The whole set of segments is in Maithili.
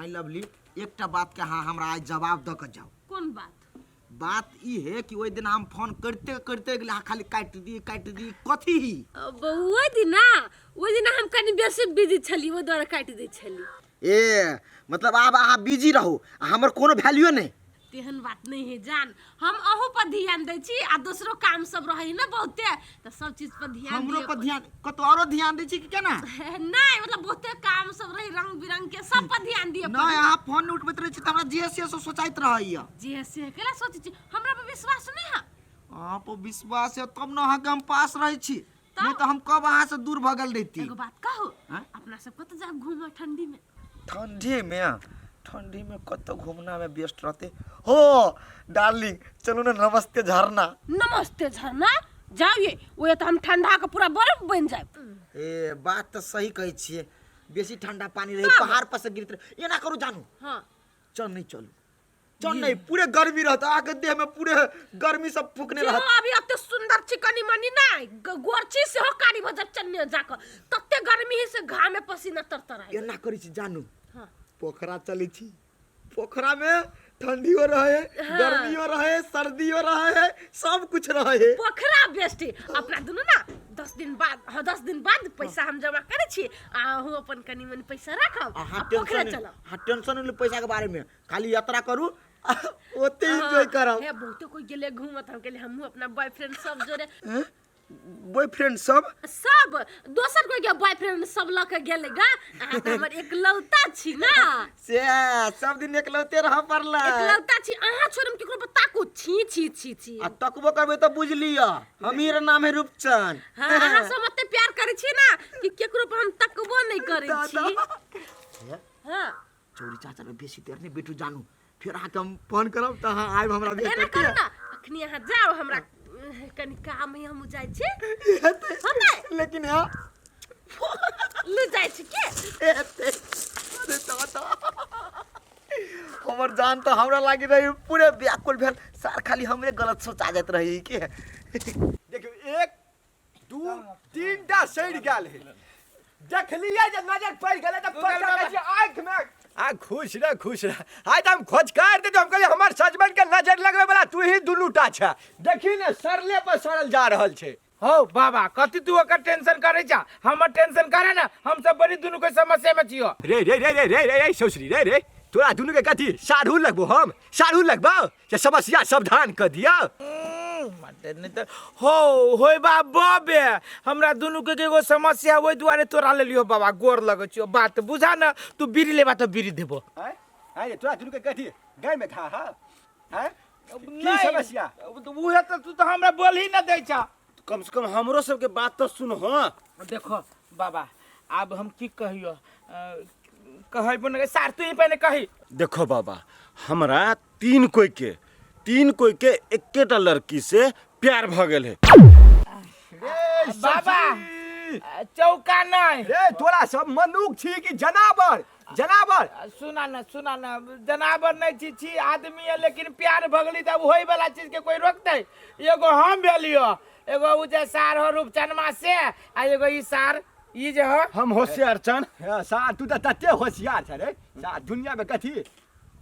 I lovely, एकटा बात के अहाँ हमरा आइ जवाब दऽ कऽ जाउ। कोन बात? बात ई है कि ओहि दिन हम फोन करते करते गेलै, अहाँ खाली काटि दी काटि दी, कथी ही? ओहि दिना, ओहि दिना हम कनि बेसी बिजी छली, ओहि दुआरे काटि दै छली। ए मतलब आब अहाँ बिजी रहू आ हमर कोनो वैल्यू नहि? तेहन बात नहीं है जान, हम अहू पर ध्यान दै छी आ दोसरो काम सब रहै ने बहुते, तऽ सब चीज पर ध्यान हमरो दिअ पर ध्यान कतौ आरो ध्यान दै छी कि केना? नहीं, मतलब बहुते काम सब रहे रंग बिरंग के, सब पर ध्यान दिअ नहि पड़ै। अहाँ फोन नहि उठबैत रहै छी तऽ हमरा जे से सब सोचाइत रहैया। जे से केला सोचै छी? हमरा पर विश्वास नहीं है? अहाँ पर विश्वास है तब ने अहाँके हम पास रहै छी, नहीं तऽ हम कब अहाँ से दूर भऽ गेल रहिती। एगो बात कहू? हाँ? अपना सब कतऽ जायब घूमऽ ठंडी में? ठंडी में? ठंडी में कतऽ घूमना में बेस्ट रहते हो डार्लिंग? चलू ना नमस्ते झरना। नमस्ते झरना जाओ, ये वो तो हम ठंडा के पूरा बर्फ बन जाए। ए बात तऽ सही कहै छियै, बेसी ठंडा पानी रहे, पहाड़ पर से गिरत रहे। एना करू जानू। हाँ। चल नहीं चलू, चल नहीं, पूरे गर्मी रहत अहाँके देह में, पूरे गर्मी सब फूकने जे रहत। अभी एते सुंदर चिकनी मनी नहीं गोर छी सेहो कारी भऽ जायत चन्ने जाकऽ, तते गर्मी है से घामे पसीना तरतर आबि। एना करै छी जानू। हाँ। पोखरा चलै छी, पोखरा में ठंडियो रहे, हाँ। गर्मियो रहे, सर्दियो रहे, सब कुछ रहे। पोखरा बेस्ट है। अपना दुनू ना 10 दिन बाद, हाँ 10 दिन बाद पैसा हम जमा करै छी आ अहूँ अपन कनी मनी पैसा राखब अहाँ आ पोखरा टेंशन चलब। अहाँ टेंशन नहि लिअ पैसा के बारे में, खाली यात्रा करू आ ओते एंजॉय करब। हे बहुते कोई गेले घूमत, हम कहले हमहूँ अपना बॉयफ्रेंड सब जोड़े। बॉयफ्रेंड सब? सब दोसर कोई के बॉयफ्रेंड सब लऽ के गेले गा, अहाँ तऽ हमर एकलौता छी ना। से सब दिन एकलौते रह पड़लै। एकलौता छी अहाँ, छोड़म केकरो पर ताकू छी छी छी छी। आ तकबो करबै तऽ बुझि लिअ, हमीर नाम है रूपचंद। हाँ, अहाँ सब एते प्यार करै छी ना कि केकरो पर हम तकबो नहीं करै छी। हाँ। चौरी चाचा में बेसी देर नहीं बैठू जानू, फिर अहाँके हम फोन करब तऽ अहाँ आबि हमरा भेंट एना करके। करू ना, अखनी अहाँ जाओ, हमरा कनि काम है, हम जाइ छी। हेतै। होतै? लेकिन यहाँ लू जाइ छी के हेतै। अरे दादा, हमर जान तऽ हमरा लागि रही पूरे व्याकुल भेल सार, खाली हमरे गलत सोचा जाइत रही के। देखियौ 1 2 3 टा सड़ि गेल है, देखलियै जे नजर पड़ि गेलै तऽ पैसा कहै छै आँखिमे आ। खुश रह, खुश रह। आइ तऽ हम खोजकार दे, हम कहलियै हमर सजमनि के नजर लगबै वाला तू ही दुनू टा छै, देखी ने सड़ले पर सड़ल जा रहल छै। हौ बाबा, कथी तू ओकर टेंशन करे छा? हमर टेंशन करे ना, हम सब बड़ी दुनू के समस्या में छियो। रे रे रे रे रे रे रे ससुरी रे रे, तोरा दुनू के कथी साढ़ू लगबो? हम साढ़ू लगबो से समस्या समाधान कर दिया। मदद नहीं तो हो होय बा बबे, हमरा दुनू के एगो समस्या ओहि दुआरे तोरा लेलियो। बाबा गोर लगै छियो, बात बुझा न, तू बीड़ी लेबा तऽ बीड़ी देबो। आँय आँय रे, तोरा दुनू के कथी गाय में खा? हाँ आँय, की समस्या? उहे तऽ तू तऽ हमरा बोल ही न दै छा। कम से कम हमरो सबके बात तो सुन। हाँ देखो बाबा, आब हम की कहियो, कहबो नहीं सार, तू ही पहले कही। देखो बाबा, हमरा 3 कोई के एकेटा लड़की से प्यार भ गेल है। रे बाबा, ससुरी! चौका नहीं। रे तोरा सब मनुख छी कि जनावर? जनावर। सुना ना, सुना ना, जनावर नहीं छी, छी आदमी है, लेकिन प्यार भगली तब होई वाला चीज के कोई रोकते? एगो हम भेलियो, एगो उ जे सार हो रूपचनमा से, आ एगो ई सार ई जे हो। हम होशियार छन। हाँ, सार तू तऽ तते होशियार छ रे सार, दुनिया में कथी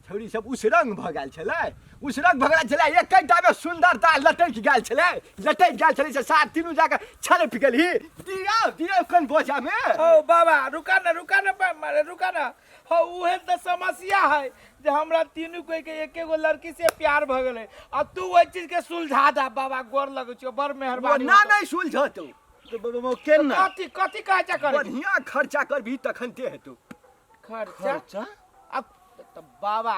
छौरी सब उसरंग भऽ गेल छलै, उसरंग भऽ गेल छलै, एकेटा में सुन्दरता लटकि गेल छलै, लटकि गेल छलै से सार तीनू जाके छलपि गेलही। दियौ दियौ कन बोझा में। ओ बाबा रुका ना, रुका ना, मारे रुका ना। हो उहे तऽ समस्या है जे हमरा तीनू कोई के एके गो लड़की से प्यार भ गेलै, आ तू ओहि चीज के सुलझा दा बाबा, गोर लगै छियौ, बड़ मेहरबानी। ना नहीं सुलझतौ। तो बाबा केना? कथी कथी कहै छै करे? बढ़िया खर्चा करबही तखन ते हेतौ। खर्चा? खर्चा? अब तऽ बाबा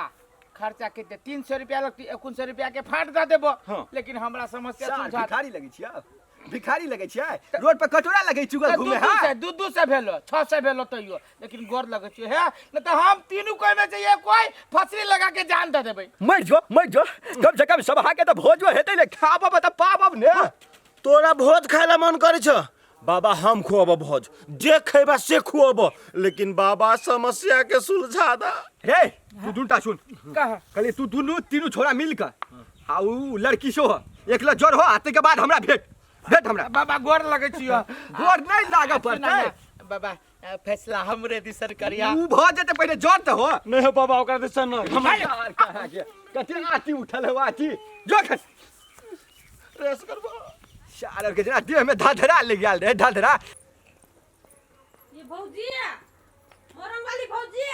खर्चा कते? 300 रुपया लगतै, 2100 रुपया के फाट दऽ देबो। हाँ। लेकिन हमरा समस्या सार सुलझा। भिखारी लगै छियै, भिखारी लगै छियै, रोड पर कटोरा लगै चुगल तऽ दू घूमे। दू है सए, दू दू सए भेलो, 600 भेलो तैयो, लेकिन गोर लगै छियौ हे, नहि तऽ हम तीनू कोई में से एक कोई फसरी लगा के जान दऽ देबै। मरि जो, मरि जो, कम से कम सभा के तऽ भोजो हेतै ने, खाबब तऽ पाबब ने। तोरा भोज खाय ला मन करे छ बाबा? हम खुआब भोज, जे खैबा से खुआब, लेकिन बाबा समस्या के सुलझा दा। रे तू दूटा सुन। कह। कहलिए तू दुनू तीनू छोरा मिल कऽ आ उ लड़की सो एकला जर हो, आ ताहिके बाद हमरा भेट, भेट हमरा। बाबा गोर लगै छियौ। गोर नहि लागऽ सुना पड़तै। ना, बाबा फैसला हमरे दिसन करिया। ऊ भ जेतै, पहिले जर तऽ हो। नहीं हो बाबा, ओकरा दिसन नहीं। हम यार कहाँ के कते आती उठल हो आती जो खस रेस करबो। सार के जेना देह में धधरा लग गेल रहे धधरा। ये भौजी, मोरंग वाली भौजी,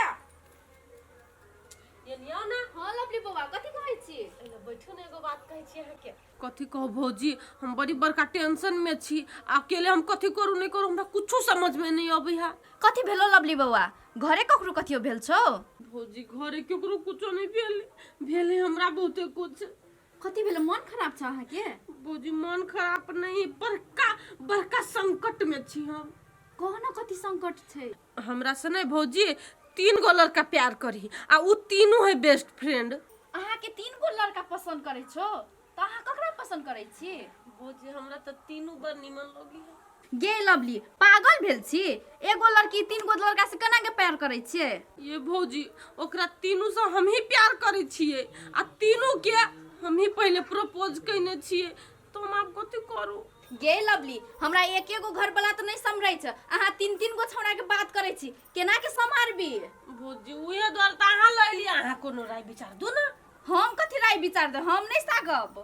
ये लियो ना। हाँ लवली बौआ, कथी कहै छी? एने बैठू ने, एगो बात कहै छी अहाँके। कथी कहू भौजी, हम बड़ी बड़का टेंशन में छी। अकेले हम कथी करू नहीं करू, हमरा कुछो समझ में नहीं अबै है। कथी भेलो लवली बौआ? घरे ककरो कथियो भेल छौ? भौजी, घरे केकरो कुछो नहीं भेल, भेल हमरा बहुते कुछ। कथी भेल? मन खराब छ अहाँके? भौजी, मन खराब नहीं, बड़का बड़का संकट में छी हम। कह न, कथी संकट छै? हमरा से नहीं भौजी, 3 गो लड़का प्यार करी आ उ तीनों है बेस्ट फ्रेंड। अहाँके 3 गो लड़का पसंद करै छौ तऽ अहाँ ककरा पसंद करै छी? भौजी, हमरा तऽ तीनों बड़ निमन लगी है। गे लवली, पागल भेल छी? एगो लड़की 3 गो लड़का से केना के प्यार करै छियै? ये भौजी, ओकरा तीनों से हम ही प्यार करै छियै आ तीनों के हम ही पहले प्रपोज कयने छियै, तो हम आब कथी करू? गे लवली, हमरा एक एगो घर वाला तऽ नहीं सम्हरै छै, अहाँ 3-3 गो छौड़ा के बात करै छी, केना के सम्हारबी? भौजी, उहे दुआरे तऽ अहाँ लऽ एलियै, अहाँ कोनो राय विचार दू ना। हम कथी राय विचार दे, हम नहीं सागब।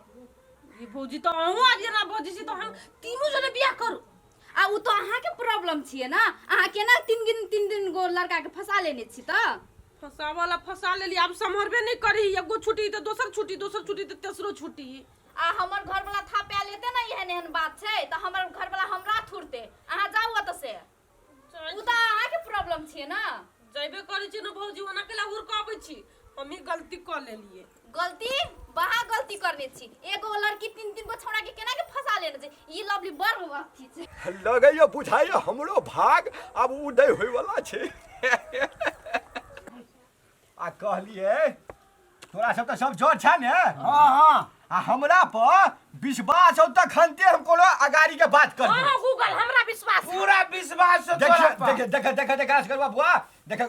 ये भौजी, तऽ अहूँ आज जेना बजै छी तऽ हम तीनों जने बियाह करू। आ उ तऽ अहाँके प्रॉब्लम छियै ना, अहाँ केना 3 दिन 3-3 गो लड़का के फंसा लेने छी? तऽ फंसावला फंसा लेली, आब सम्हरबे नहीं करी। एगो छुटी तऽ दोसर छुटी, दोसर छुटी तऽ तेसरो छुटी। आ हमर घर वाला था पा लेते ना, एहन एहन बात छै तऽ हमर घर वाला हमरा थुरते। अहाँ जाउ ओतऽ से, उ तऽ अहाँके प्रॉब्लम छियै ना। जैबे करै छी ना भौजी, ओना केला हुर कऽ अबै छी, हम ही गलती कऽ लेलियै। गलती बहा गलती करने छी, एगो लड़की 3-3 गो छौड़ा के केना के फंसा लेने छै? ई लवली बड़ अथी छै। लगैयो बुझाइयो हमरो भाग आब उदय होइवला छै। आ कहलिए तोरा सब तऽ सब जर छै ने? हाँ हाँ। आ हमरा पर विश्वास हो तखनते हम कोनो अगाड़ी के बात करबै। हाँ गूगल, हमरा विश्वास है। पूरा विश्वास हो देखिए तोरा पर। देख देख देख देख करबा बुआ, देख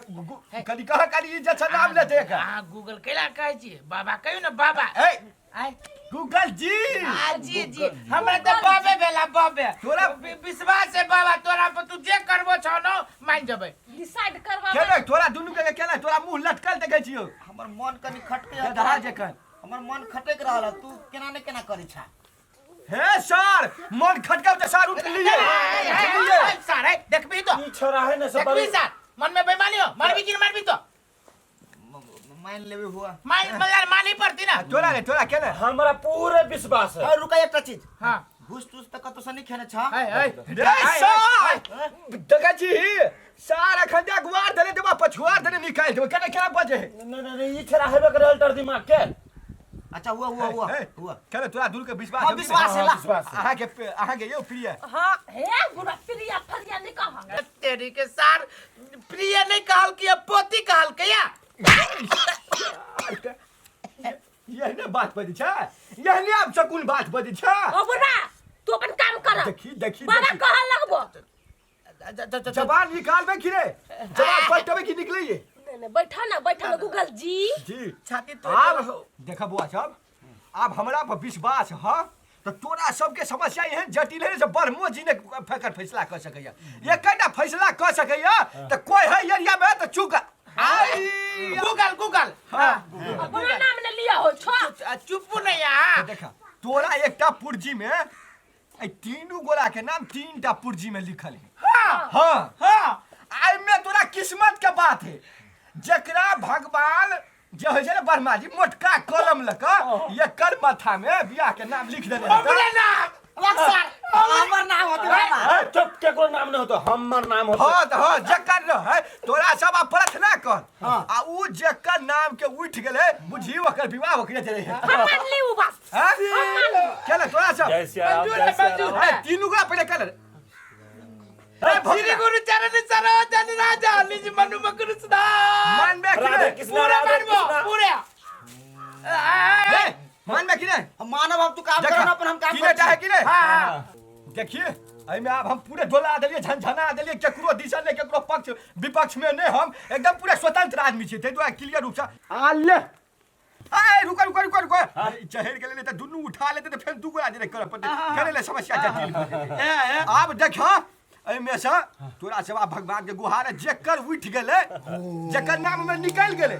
कनी कह कनी इज्जत से नाम ले देख। अहाँ गूगल कैला कहै छी? बाबा कहियौ ने, बाबा। ए आय गूगल जी। आ जी जी, हमरा तऽ बाबे भेला बाबे। तोरा- विश्वास है बाबा तोरा पर, तू जे करबो छौ न मान जेबै। डिसाइड करबा केना तोरा दुनू के केना तोरा मुंह लटकल देखै छियौ? हमर मन कनी खटके गदहा जकाँ। हमर मन खटक रहल है, तू केना ने केना करै छा? हे सर, मन खटकल तऽ सर उठ लिए, उठ लिए। सर, है देखबी तो ई छोरा है ना सब देखबी सर, मन में बेईमानी हो, मारबी कि मारबी तो मान लेबे हुआ। मान मतलब मानी पड़ती ना। तोरा रे तोरा केना? हमरा पूरे विश्वास है। और रुका, एकटा चीज। हाँ। घूस तूस तऽ कतौ से नहीं खेने छा? है है रे सर, देखै छी सर अखन अगुआर देने देबा पछुआर देने निकालि देबो, केना केना बजे है? नहीं नहीं नहीं, ई छोरा हेबे करे अल्टर दिमाग के। अच्छा हुआ हुआ हुआ हे, हुआ। केना तोरा दूर के विश्वास हाँ, है? विश्वास है ला। विश्वास है। अहाँके यौ प्रिय। हाँ हे बुढ़ा, प्रिया फरिया नहीं कहा। तेरी के सार प्रिय नहीं कहल कि पोती कहल के या यहने बात बजै छै, यहने आब शकुन बात बजै छै। ओ बुढ़ा, तू अपन काम कर। देखी देखी बाबा देखी। कहल लगबो। जबान निकालबे की रे? जबान पलटबे की निकलैये? नहीं नहीं, बैठा ना, बैठा ना गूगल जी। जी छाती आब देखा बुआ सब, आब हमरा पर विश्वास ह तऽ तोरा सबके समस्या एहन जटिल है जे ब्रह्मो जी ने फेकर फैसला कऽ सकैया, एकटा फैसला कऽ सकैया तऽ कोई है एरिया में तऽ चुक आई गूगल गूगल। हाँ। अपना नाम ने लिया हो छो। चुप नहीं आ। देखा तोरा एकटा पुर्जी में एहि तीनू गोरा के नाम 3टा पुर्जी में लिखल है। हाँ हाँ हाँ। आई में तोरा किस्मत के बात है, जकरा भगवान जे होइ छै ने ब्रह्मा जी मोटका कलम लऽ कऽ एकर माथा में बियाह के नाम लिख देने हेतै। हमरे नाम सर, हमर नाम होतै बाबा। ए, चुप, केकरो नाम नहीं होतो, हमर नाम होतो। हाँ तऽ हाँ, जकर रहै तोरा सब आब प्रार्थना कर हाँ। आ उ जकर नाम के उठि गेलै बुझी ओकर विवाह ओकरे जे रहै। हम मान ली उ बात। हाँ? केना तोरा सब? जय सिया राम, मंजूर जय है, सिया मंजूर राम। है। ए, तीनू गोरा पहिले केना? ए, श्री गुरु चरण सरोज राजा निज मनु मकुर सुधार। मानबे कि राधे नहि? कृष्ण, पूरा राधे मानबो कृष्ण। पूरा। ए, मानबे कि नहि? हम मानब, अब तू काम देखा, कर ना, अपन हम काम तीने टा है कि नहि? हाँ हाँ। देखिए एहिमे आब हम पूरे डोला देलियै, झनझना देलियै, केकरो दिशा नहि, केकरो पक्ष विपक्ष में नहि, हम एकदम पूरे स्वतंत्र आदमी छी, ताहि दुआरे क्लियर रूपसँ आ ले। ए रुको रुको रुको रुको, चढ़ि गेलै तऽ दुनू उठा लेतै तऽ फेर दू गोरा जे करऽ पड़तै, फेर एलै समस्या जटिल भऽ जेतै। आब देख, एहिमे से तोरा सेवा भगवान के गुहार है, जेकर उठि गेलै, जेकर नाम में निकलि गेलै,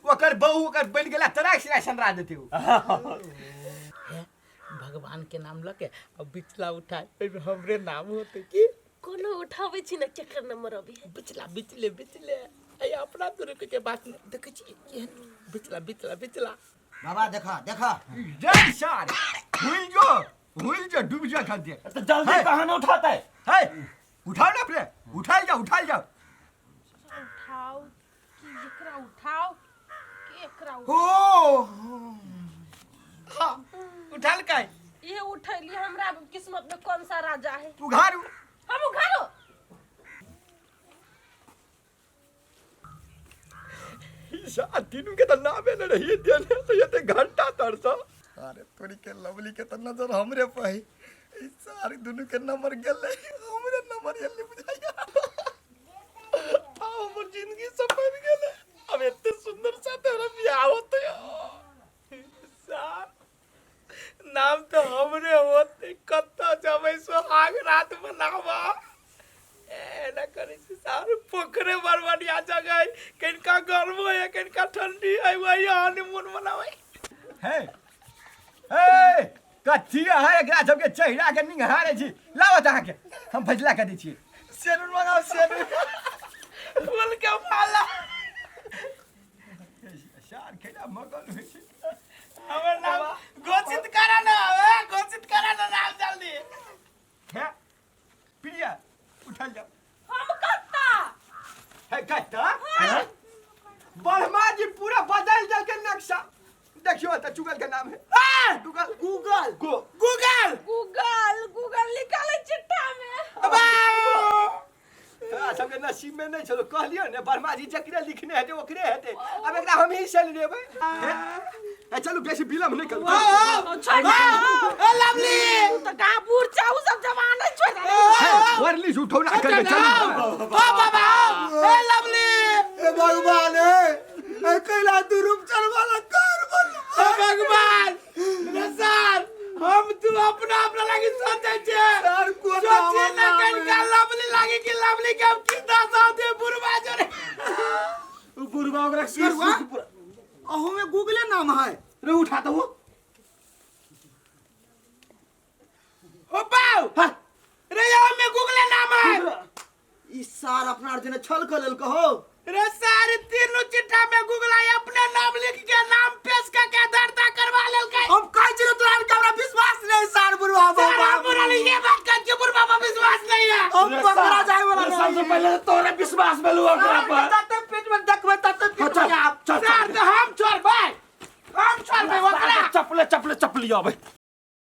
ओकर बहू ओकर बनि गेलै, तोरा सिराय सनरा देतै ओ। भगवान के नाम लके अब बिचला उठाए, ओहिमे हमरे नाम होते की? कोनो उठाबै छी ने, केकर नंबर अभी है? बिचला, बिचले, बिचले। अय, अपना दूर के बात नहीं देखै छी केहन बिचला, बिचला, बिचला। बाबा, देखा देखा। जय सार, हुइल जो, हुइल जो, डूब जो खलते। तो जल्दी है। कहाँ न उठाता है? है, उठाओ ना अपने, उठाल जाओ, उठाल जाओ। उठाओ कि एकरा उठाओ कि एकरा उठाओ? हो। हाँ, उठाल काय? ये उठैली, हमरा किस्मत में कौन सा राजा है? उघारू। हम उघारो। सार, तीनू के तो नामे न रहिए देने तो ये ते घंटा तरसा। अरे तोरी के, लवली के तो नजर हमरे पर है। ई सारी दुनू के नंबर गेलै, हमरे नंबर एलै बुझाइया। आ हमर जिंदगी सफर गेलै। अब एते सुंदर साथे हमरा बियाह होते। सार, नाम तो हमरे होते, कत्ता जबै सोहाग रात मनावा। एना करै छी सार, पोखरे बड़ बढ़िया जगह है, कनिका गर्मो है, कनिका ठंडी है, वही हनीमून मनाबै। हे हे, कथी है एकरा सबके चेहरा के निहारे छी? लाओ तऽ अहाँके हम फैसला कर दै छियै। सेनुर मंगाओ, सेनुर। फूल के माला। सार, खेला मगन होइ छै। हमर नाम घोषित करा ना, ए घोषित करा ना नाम जल्दी। हे प्रिया, उठल जाओ। हम कत्ता? हे कत्ता ब्रह्मा जी पूरा बदल दल के नक्शा। देखियो तऽ चुगल के नाम है गूगल। गूगल। गो। गूगल। गूगल, गूगल निकाले चिट्ठा में। तोरा सबके नसीब में नहीं छलो, कहलियो ने ब्रह्मा जी जकरे लिखने हेतै ओकरे हेतै। अब एकरा हम ही चलि देबै। हे, चलू, बेसी विलम्ब नहि करू। छोड़। ए लवली। तू तो कहाँ बूढ़ चाहू, सब जवान है, छोड़ दे। वरली उठौ ना करबै, चलू। ओ बाबा, ए लवली। ए भगवान, ए ए कैला तू रूप चलवाला कर बन। ए भगवान रे सर, हम तू अपना अपना लागी सोचे छे। सर, कोना सोचे ना। हमर नाम कनिका है? लवली लागी कि लवली के हम की दशा दे बुढ़वा जोरे। उ बुढ़वा ओकरा की सुख पूरा। अहू में गूगले नाम है। रे, उठा दो। ओ बाऊ। हाँ। रे, यहाँ में गूगले नाम है। ई सार अपना आर जेने छल कर लेल कहो। रे सारे, तीनों चिट्ठा में गूगल आई अपने नाम लिख के, नाम पेश करके दर्ता करवा लेलकै। हम कहै छी तोरा आर के हमरा विश्वास नहीं सार बुढ़वा। सर, हम बुरा नहीं, ये बात कर के बुढ़वा पर विश्वास नहीं है। हम पकड़ा जाए वाला रे, सबसे नहीं। पहले तो तोरे विश्वास भेलू ओकरा पर। तते पेट में देखबै तते पेट चल, में आब। चल। सर, तो हम छोड़बै, हम छोड़बै ओकरा। चपले चपले चपली आबै।